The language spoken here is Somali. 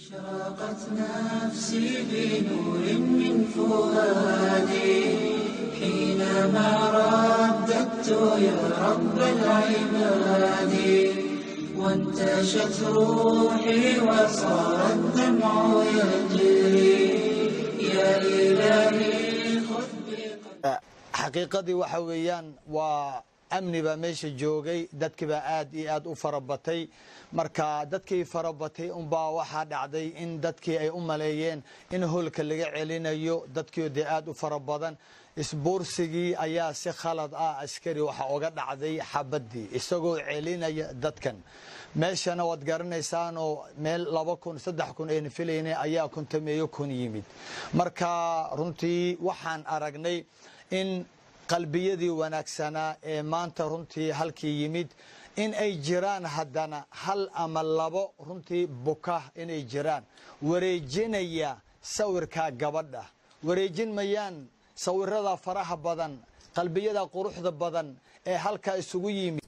أشرقت نفسي بنور من فؤادي حينما رددت يا رب العباد وانتشت روحي وصار الدمع يجري يا إلهي خذ بقلبي. Xaqiiqadii waxa weeyaan waa amni baa meesha joogay, dadkii baa aad iyo aad u farabatay. Marka dadkii farabatay unbaa waxaa dhacday in dadkii ay u maleeyeen in hoolka laga celinayo. Dadkii dee aad u fara badan, isbuursigii ayaa si khalad ah askari waxa oga dhacday xabaddii isagoo celinaya dadkan. Meeshana waad garanaysaanoo meel 2000 3000 ayna filayna ayaa kontameeyo kun yimid. Marka runtii waxaan aragnay in qalbiyadii wanaagsanaa ee maanta runtii halkii yimid in ay jiraan, haddana hal ama labo runtii buka inay jiraan wareejinaya sawirkaa gabadha, wareejin mayaan sawirada faraha badan, qalbiyada quruxda badan ee halkaa isugu yimid.